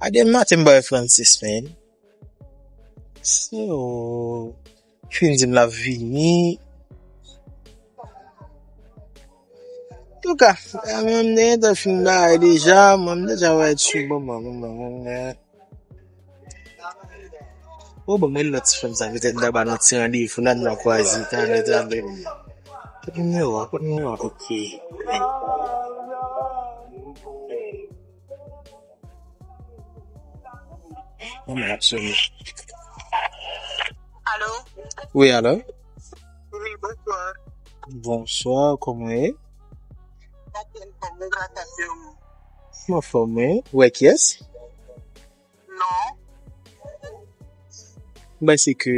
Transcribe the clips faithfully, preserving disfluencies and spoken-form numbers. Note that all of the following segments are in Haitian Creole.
A demen maten m ba Francis, man. So, fin di m l ap vini. Antouka, mwen m te gentan fin bagay deja, mwen m deja wè sou bon, bon, bon, bon, bon, bon. O, bon, men lòt ti fanm sa, petèt m ta ba l yon ti randevou la, n a kwaze talè, talè. Kot nimewo a, kot nimewo a, ok. Mwen ap sone. Alo? Wi, alo? Wi, bonswa. Bonswa, kòman w ye? Mwen anfòm, wi, gras a Dye. Mwen anfòm, wi. Ou wè kiyès? Non. M panse ke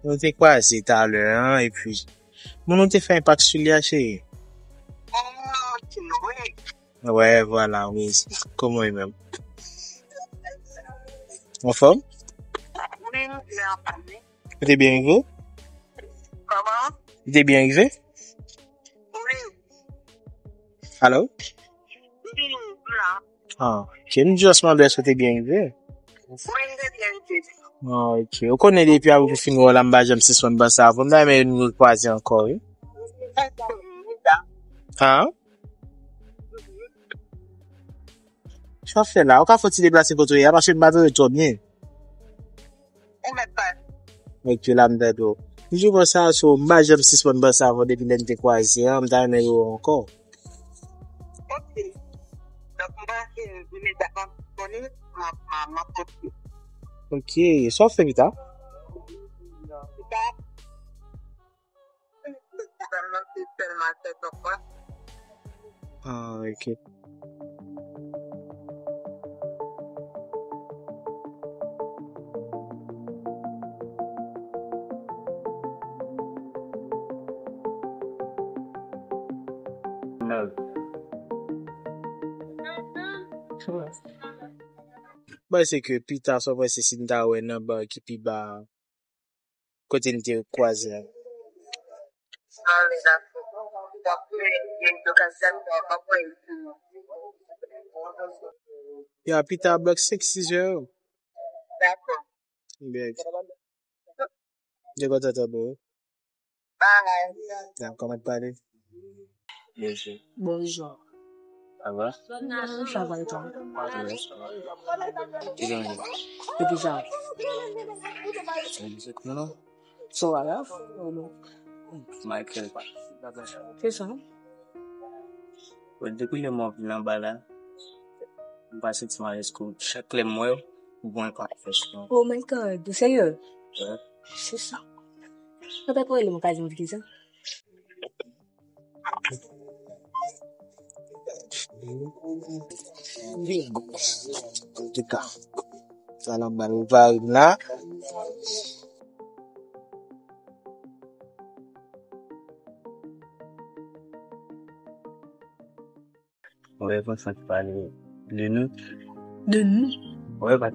nou te kwaze talè a, epi moun ou te fè enpak sou li a, cheri. Oh, ok, wi. Wè, vwala, wi. Kòman w ye menm? Anfòm? Wi, m byen anfòm, wi. Ou te byen rive? Kòman? Ou te byen rive? Wi. Alo? Wi, m la. Ah, ok. M just mande èske w te byen rive? Wi, m te byen rive. Ah, ok. Ou konnen depi apre m fin wè w la, m pa janm sispann panse avè w. M ta renmen nou kwaze ankò, wi. Èske m la? Ah? Sa w ap fè la? Ou ka fè yon ti deplase kote w ye a, paske m pa tande w twò byen. Ou mèt pa. Ok, la m tande w. M toujou panse a sa, m pa janm sispann panse avè w depi lè n te kwaze an, m ta renmen wè w ankò. Ok. Donk, m pa fin imedyatman disponib, m ap, m ap, m ap poste. Ok, sa w ap fè pita? Pita, Sa m nan se sèlman sèt òf la. Ah, ok. Mwen panse ke pita, sa mwen panse si n ta wè nan ba ki pi ba a. Kote n te kwaze a. Ya, pita blòk senk, sis zè yo. Dakò. Byen. Mwen kontan tande w. Bye. Ya, kòman w pale? Bonjou. Bonjou. Sa va? Sa va, e twa? Wi, sa va. Ki non w ye? Depi sa. Sa di se non? Sa w a la? Michael. Se sa. Bon, depi lè mwen vin anba la, m pa santi m alèz kou. Chak lè m wè w, m pran konfyans nan. Oh my God, ou serye? Wi. Se sa. Nan pa pwoblèm, ou ka di m ki sa? Antouka, sa nan bal vay la. Wè, konsa ki pale de nou. De nou? Wè, pa.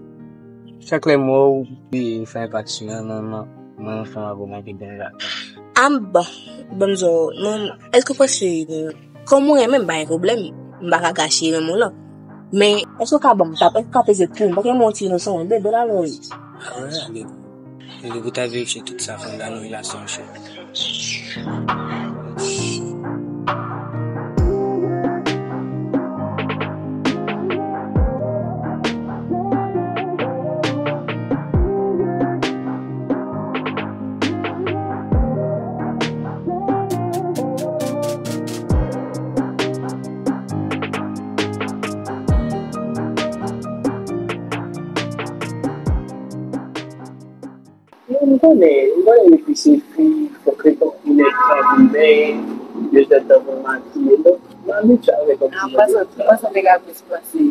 Chak lè m wè w, li fè enpak sou mwen, mwen, mwen, mwen ansanm avè w, mwen te gen la. Ah, bon. Bon, m di w, mwen, èske w panse, kòm mwen menm, pa gen pwoblèm, m pa ka gache renmen w lan. Men, èske w ka ban m tap, èske w ka peze kou m, paske mwen yon ti inosan, bebe la, non. Ah, wè, ale. Li pou ta verifye tout sa, fò n ba nou relasyon, chè. Non, m konnen, m konnen epi se fi, fòk reponn pou nèg tan pou bèy, yo jwenn tan pou matire. Donk, m abitye avèk yon ti jan de sa. Mwen sanble ka plis pase.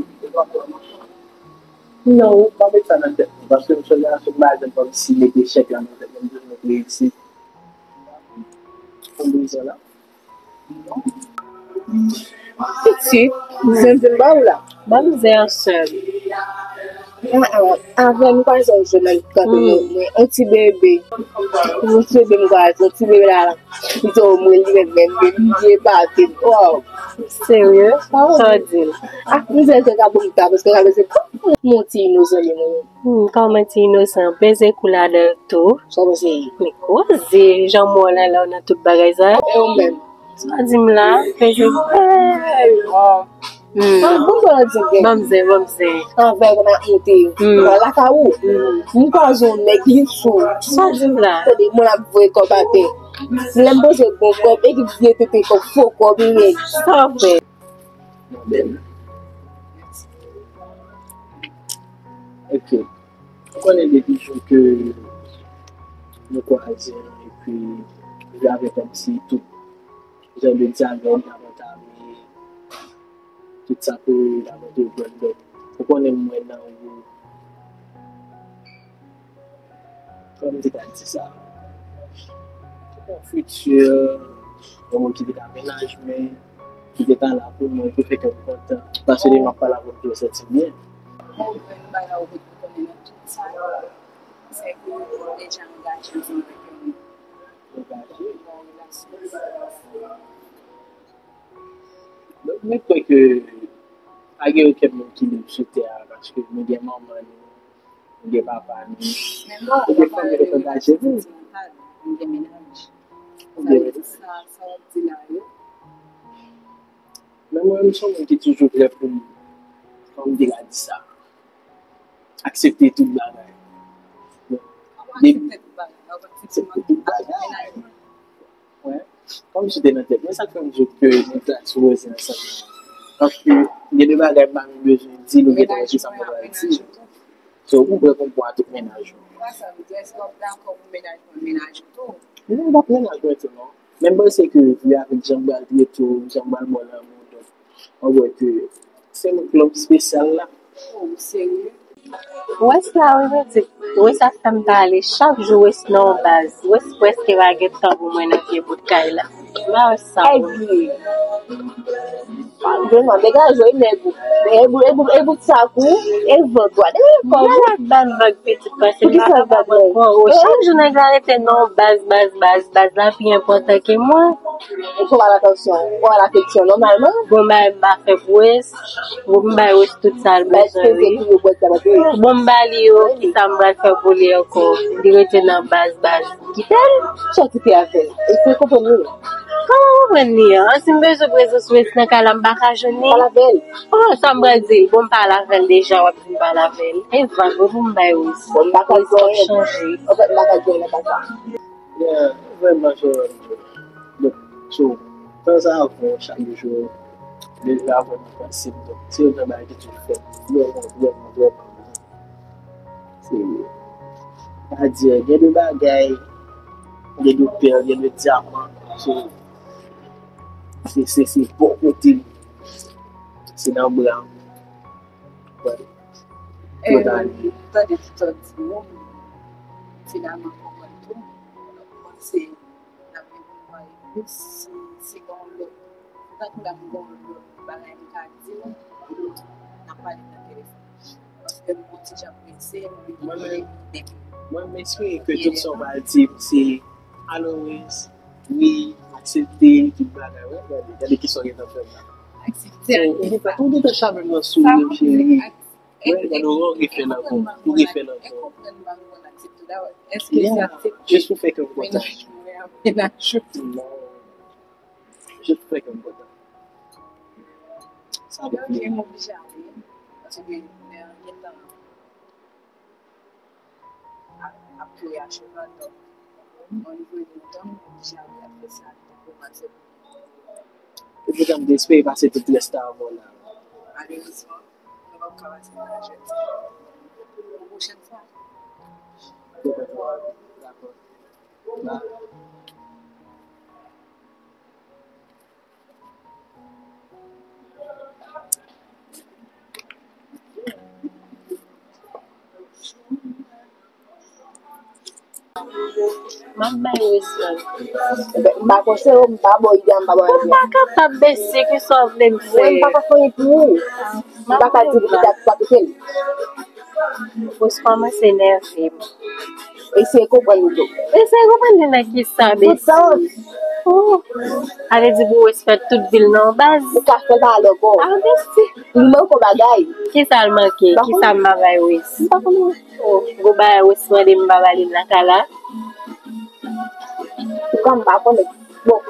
Non, m pa met sa nan tèt mwen, paske m se yon gason, m pa janm kòmsi mete echèk la nan tèt mwen, m toujou mete reyisi. Konn rezon la. Pitit, zen zen ba ou la. Ban m zen an sèl. Ah, ah, avè m pa janm jwenn nan kanpe mwen, mwen, yon ti bebe. Yon ti bebe m kwè, yon ti bebe la la. Li te mwen li menm, menm, li epate. Wow. Serye? Sa w di l? Ah, mizè te ka bon ta, paske sa se yon ti inosan li mwen. Hmm, kòman ti inosan? Peze kou ladan l tou. Sa w panse? Men koze, jan mwen la la nan tout bagay sa. E ou menm? Sa w di m la? Peze kou. Hey! Wow. Hmm. Ban m, ban m di gen. Ban m zen, ban m zen. Anvè nan monte. Hmm. Nan lakay ou. Hmm. M kwaze yon nèg li sou. Sa w di m la? Tande, mwen ap voye kòb atè. Lè m poze bon kòb, ekip vye tete kòb, fo kòb, li nèg. Sa w fè? Ok. Ou konnen depi jou ke nou kwaze an, epi li avè kòmsi tout jan de dyalòg, lavantari, tout sa ke lavantari pran dòt. Ou konnen mwen nan yon, kòman m te ka di sa? Yon fiti, yon moun ki te ka mennaj mwen, ki te ka la pou mwen, pou fè kè m kontan. Paske depi m ap pale avè w, m toujou santi m byen. Mwen, mwen, m pa la ou konnen nan tout sa yo. Se ke ou deja angaje ansanm avèk yon moun. Angaje? Bon, relasyon. Donk, mwen kwè ke pa gen okenn moun ki lib sou tè a, paske nou gen manman nou, nou gen papa nou, nou gen fanmi nou k angaje nou. Ou gen mennaj. Ou gen mennaj. Sa, sa w ap di la yo. Men mwen, m se yon moun ki toujou prè pou m, kòman m te ka di sa, aksepte tout bagay. Depi aksepte tout bagay. Wè. Kòm si te nan tèt mwen, sa k fè m di w ke nou ta sipoze ansanm nan. Paske gen de bagay m pa menm bezwen di l, ou gentan wè ki sa m ta pral di. So, ou prè pou m pran tout mennaj ou. Sa vle di, èske w ap dakò pou mennaj mwen, mennaj ou tou? Non, m p ap mennaj mwen tou, non. Men m panse ke vi avèk jan m pral trete w, jan m pral ba w lanmou, donk, w ap wè ke se yon klòb espesyal la. Oh, ou serye? Wes la, wi, Medik. Wes ap fè m pale. Chak jou Wes nan yon baz. Wes prèske pa gen tan pou mwen nan vye bout kay la. M pa wè sa. Èg li. Vrèman, degaje w, e nèg ou. E bout, e bout, e bout sak ou, e vant ou. Degaje kò w. Malad ban vag pitit pase m pa kapab ankò. Chak jou nèg la rete nan yon baz, baz, baz, baz la pi enpòtan ke mwen. Ou pral atansyon, ou pral afeksyon nòmalman. Bon, bagay m pa fè pou Wes. Bon, m bay Wes tout sa l bezwen, wi. Bon, m ba li yo, ki sa m pral fè pou li ankò? Li rete nan baz, baz. Kite l. Sa w kite avè l? Eseye konprann li. Kòman konprann li an? Si m bezwen prezans Wes nan kay la, m pa ka jwenn li. Pale avè l. Oh, sa m pral di l? Bon, m pale avè l deja, w ap di m pale avè l. E vag wi pou m bay Wes. Bon, m pa ka di anyen. Chanje. Anfèt, m pa ka di anyen nan ka sa. Yeah, vrèman, Joel. Donk, so, tanzantan, chak jou, leve avan m panse m. Donk, se yon bagay ki toujou fè m vrèman, vrèman, vrèman byen. Se, sètadi, gen de bagay, gen de pèl, gen de dyaman, se, se, se, se bò kote m, se nan bra m. Wè. Em, tande tout sa w di yo, m finalman konprann tou. Mwen se n ap gen pou n pale plis si, si gen yon lòt, tankou la m gen yon lòt bagay m ka di w, n ap pale nan telefòn. Paske m gon ti jan prese, m vin depi. Mwen, m espere ke tout sa w pral di m se always, wi, aksepte tout bagay. Wè, gade, gade kisa w gentan fè m la. Aksepte. Ou gentan, ou gentan chame m nan souri, cheri. Wè, gade, ou refè l ankò. Ou refè l ankò. Yeah. Jis pou fè kè m kontan. Non. Jis pou fè kè m kontan. Sa pou fini. Ap, ap kouri a cheval, donk, mwen rive lontan, m oblije ale ap fè sa, tankou m al fè pou mwen. Epoutan, m te espere pase tout rès la avè w la. Malerezman, nou p ap ka pase nan jodi. Yon pwochèn fwa. Dakò. Dakò. Bye. M ap bay respè. M pa konseye w, m pa ba w ide, m pa ba w ide. Ou pa kapab mesye, ki sa w vle m fè? Mwen, m pa ka fè anyen pou ou. M pa ka di pou kite, pa kite l. Wes kòmanse nève m. Eseye konprann li tou. Eseye konprann li nan kisa, Besi? Tout sans. Oh. Ale di pou Wes fè tout vi l non, baz. Ou ka fè l pa alò, bon. Ah, Besi. Li manke yon bagay. Kisa l manke? Kisa m pa bay Wes? M pa konnen. Oh, gwo bagay Wes mande m pa ba li nan kay la. Ou ka m pa konnen. Bon.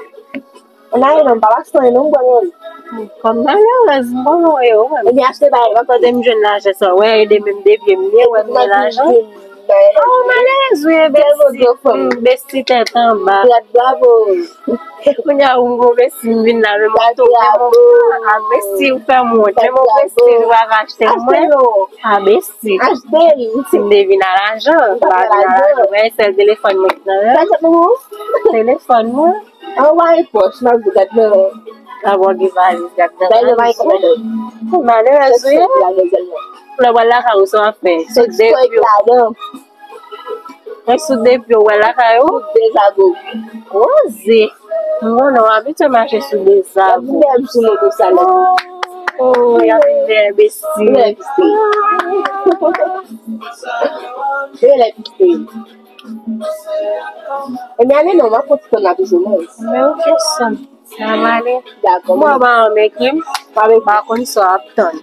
Ann ale non, m pa pase anyen non, m pran yon. Kòm malerèz, m konnen w ye, ou wè. Ebyen, achte bagay, m ap tande m jwenn lajan sa. Wè, ede m, m debyen, m byen, wè, m gen lajan. Oh, malerèz, wi, Besi. Mm, Besi tèt anba. Bravo. Kounye a, ou m gwo Besi, m vin la, men m ap tou, men m ap, ah, Besi, ou fè m wont. Men m Besi, ou pa ka achte mwen. Ah, Besi. Achte l. Si m te vin a lajan, m pa vin a lajan. Wè, sèl telefòn mwen ki nan men m. Telefòn mwen. Anwa e pòch, m ap di gad nan. Gad nan valiz, gad nan valiz. Malerèz ou ye. Lè w al lakay ou, sa w ap fè? Sou de pye w. Mwen sou de pye w, w al lakay ou? Sou de zago. Koze. M konnen w abitye mache sou de zago. M sou moto sa la. Oh, y ap vin dèyè Besi. Rele Besi. Rele Besi. Ebyen, ale non, m ap kontinye la toujou, non. Men oke, sè m. Sa m ale. Dakò. Mwen pa renmen ki m pa konn sa w ap tann.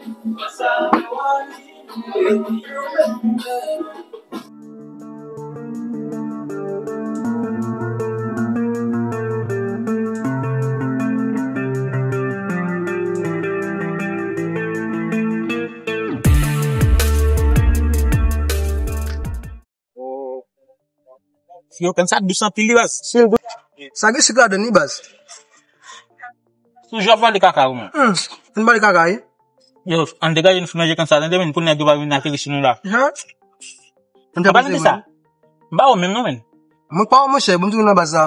Yo, kenn sa dous anpil wi baz. Sil dous. Sa gen sik ladann wi baz. Toujou ap vale kaka ou menm. Hmm. Fin vale kaka wi. Yo, ann degaje nou fin manje kenn sa tande men pou nèg yo pa vin ateri sou nou la. Ann pa vin di sa. M pa wè menm non men. Mwen pa wè monchè, bon m toujou nan baz la.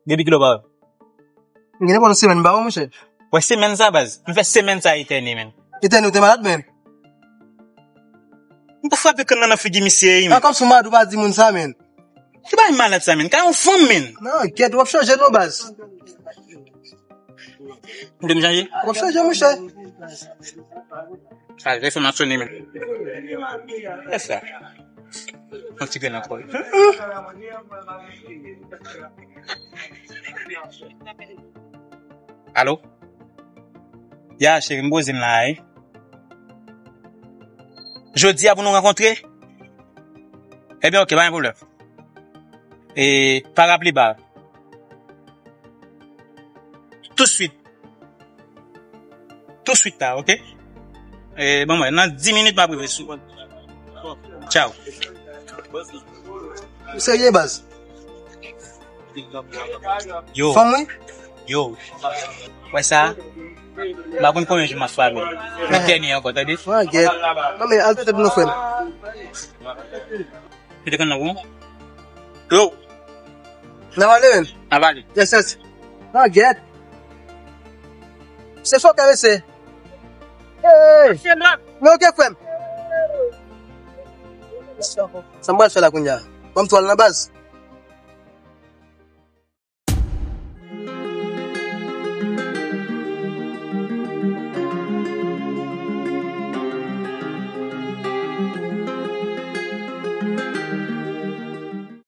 Depi kilè w pa wè? M gen nenpòt yon semèn m pa wè monchè. Wè semèn sa baz. M fè semèn sa etène men. Etène ou te malad men. M ta frape kann nan nan figi misye wi men. Kòmsi w malad ou pa di moun sa men. Ki bagay malad sa men. Kay yon fanm men. Non, kèt w ap chanje non baz. M te m chanje? W ap chanje monchè. Sa telefòn ap sonnen men. Kiyès sa? Yon ti grenn ankò wi. Alo? Ya, cheri, m poze m la wi. Jodi a pou nou rankontre? Ebyen, oke, pa gen pwoblèm. E, pa raple ba. Touswit. Touswit la, oke? E, bon, mwen, nan dis minit, m ap rive sou. Tchaw. Ou serye, baz? Yo. Fanm wi? Yo. Wè sa? M pa konn konbyen jou m ap frape. Mwen tène ankò, tande? Mwen gèt. Non, men al tèt non, frè m. Mete kann nan pou mwen. Yo. N a pale, men. N a pale. Yes, yes. Mwen gèt. Se fòkè, mesye. Hey! Men oke, frè m. Sa m pral fè la kounye a? Ban m twal nan baz.